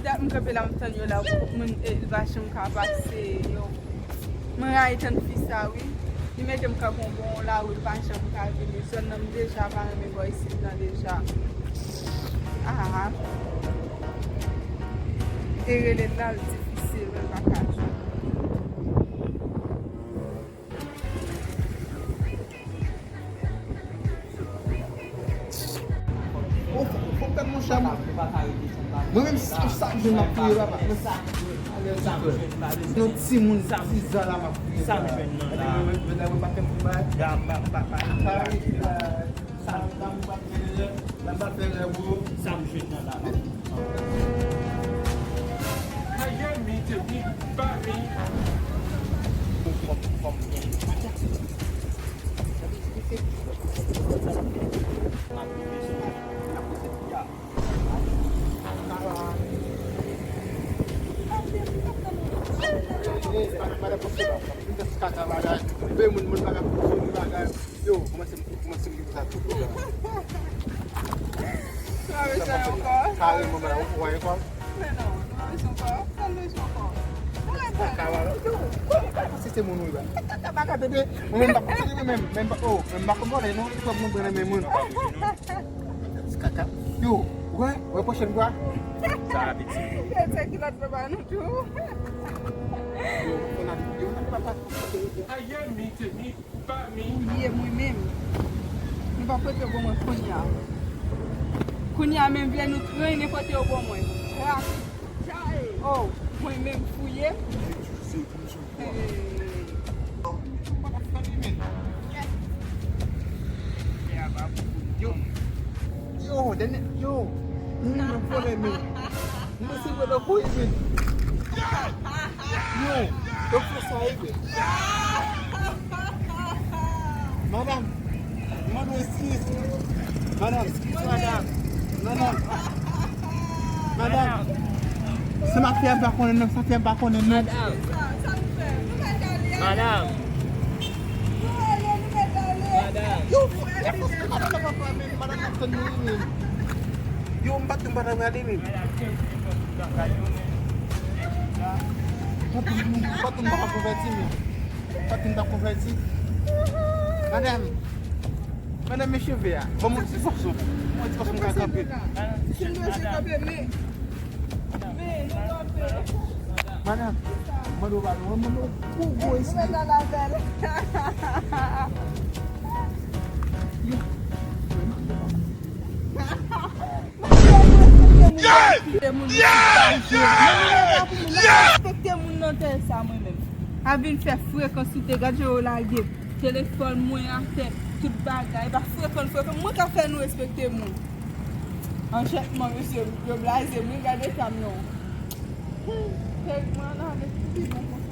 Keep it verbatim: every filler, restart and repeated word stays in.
Dat m kanpe la, m tann yo la, moun, e, l pa janm ka pase, yo. Mwen rayi tann fi sa, wi. Li mete m kanpe yon bon lari, l pa janm ka vini. Zòn nan, m deja pa renmen bò isit nan deja. Ah. E rele l la, l difisil, mwen pa ka jwenn. Ou fò, fò m tande monchè. Mwen menm, sa, sa m jwenn m ap touye papa. Mwen sa, yon timoun diz an la m ap touye. Sa m jwenn nan la. Mwen, mwen, mwen pa fè m bagay. Sa m jwenn nan la. Yo, kòmanse, kòmanse m gen sa tou. Sa bezwen ankò. Kareman, mwen, ou wè ankò? Men non, nou bezwen ankò. Sa nou bezwen ankò? Mwen pa ka wè. Yo, kòman se se moun wi la? Kaka baka bebe. Mwen menm pa konn mwen menm, menm pa, oh, menm pa konn vòlè non, li pran mwen nan men moun. Kaka. Yo, wè, wè pwochèn fwa. Sa apeti. Yo, se kilòt papa nou tou. Yo, mwen fè nan yo, mwen pa. Aye, mi te mi. Ou ye mwen menm. Nou pa pote yo ban mwen kounye a. Kounye a menm vle nou trennen pote yo ban mwen. Rapid. Oh, mwen menm fouye. Hey. Yo, yo, dènye, yo. Mwen menm vòlè men. Mwen se mwen nan kou imen. Yo, yo fè sa imen. Madanm, mwen dwe si. Madanm, madanm, madanm, madanm. Se mafya m pa konnen non, mafya m pa konnen non. Madanm. Madanm. Madanm. Yo, fè fòs madanm nan papa men, madanm ap tann nou imen. Yo, m pa t, m pa t ap gade menm. Fatin, Fatin pa konvèti menm. Fatin pa konvèti. Madanm. Madanm, men cheve a. Ban mwen ti fason. Mwen ti fason m ka kanpe. Si m bezwen kanpe, men. Men, nou kanpe. Madanm, mande w ba nou, mande w gwo gwo espri. Yo. Respekte moun nan tèl sa mwen menm. A vin fè frekans sou te gad jan yo lage telefòn mwen atè, tout bagay. E pa frekan, frekan. Mwen ka fè nou respekte moun. Anchètman, mesye, yo blaze mwen, gade sa m non. Tèlman nan de pi bon.